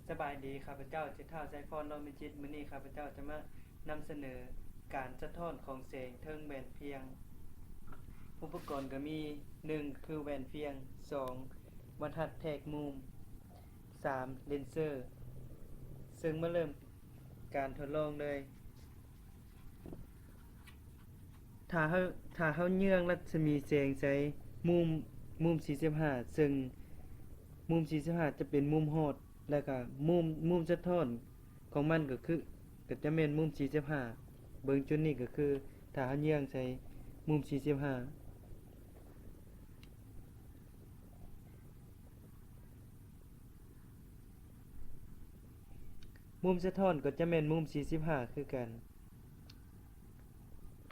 ສະບາຍດີ, ຂ້າພະເຈົ້າຊື່ ທ້າວ ໄຊພອນ ລອມວິຈິດ. ມື້ນີ້ຂ້າພະເຈົ້າຈະມານຳສະເໜີການສະທ້ອນຂອງແສງເທິງແວ່ນພຽງ. ອຸປະກອນກໍມີ ໜຶ່ງ ຄືແວ່ນພຽງ, ສອງ ບັນທັດແທກມຸມ, ສາມ ເລນເຊີ. ເຊິ່ງມາເລີ່ມການທົດລອງເລີຍ. ຖ້າເຮົາ ຖ້າເຮົາເຍືອງລັດສະໝີແສງໃສ່ມຸມ ມຸມສີ່ສິບຫ້າ ເຊິ່ງມຸມສີ່ສິບຫ້າຈະເປັນມຸມຮອດ ແລ້ວກະມຸມ ມຸມສະທ້ອນຂອງມັນກໍຄື ກໍຈະແມ່ນມຸມສີ່ສິບຫ້າ. ເບິ່ງຈຸດນີ້ກໍຄື ຖ້າເຮົາເຍືອງໃສ່ມຸມສີ່ສິບຫ້າ ມຸມສະທ້ອນກໍຈະແມ່ນມຸມສີ່ສິບຫ້າຄືກັນ.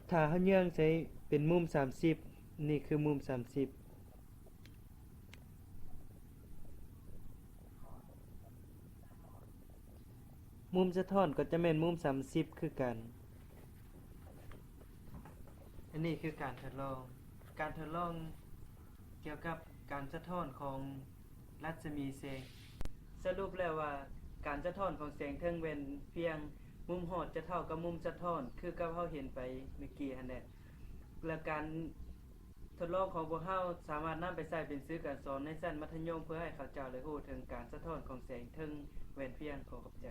ຖ້າເຮົາເຍືອງໃສ່ເປັນມຸມສາມສິບ ນີ້ຄືມຸມສາມສິບ. ມຸມສະທ້ອນກໍຈະແມ່ນມຸມສາມສິບຄືກັນ. ອັນນີ້ຄືການທົດລອງ, ການທົດລອງກ່ຽວກັບການສະທ້ອນຂອງລັດສະໝີແສງ. ສະຫຼຸບແລ້ວວ່າ ການສະທ້ອນຂອງແສງເທິງແວ່ນພຽງ ມຸມຮອດຈະເທົ່າກັບມຸມສະທ້ອນ ຄືກັບເຮົາເຫັນໄປເມື່ອກີ້ຫັ້ນແຫຼະ. ແລະ ການ ທົດລອງຂອງພວກເຮົາສາມາດນຳໄປໃຊ້ເປັນສື່ການສອນໃນຊັ້ນມັດທະຍົມ ເພື່ອໃຫ້ເຂົາເຈົ້າໄດ້ຮູ້ເຖິງການສະທ້ອນຂອງແສງເທິງແວ່ນພຽງ. ຂໍຂອບໃຈ.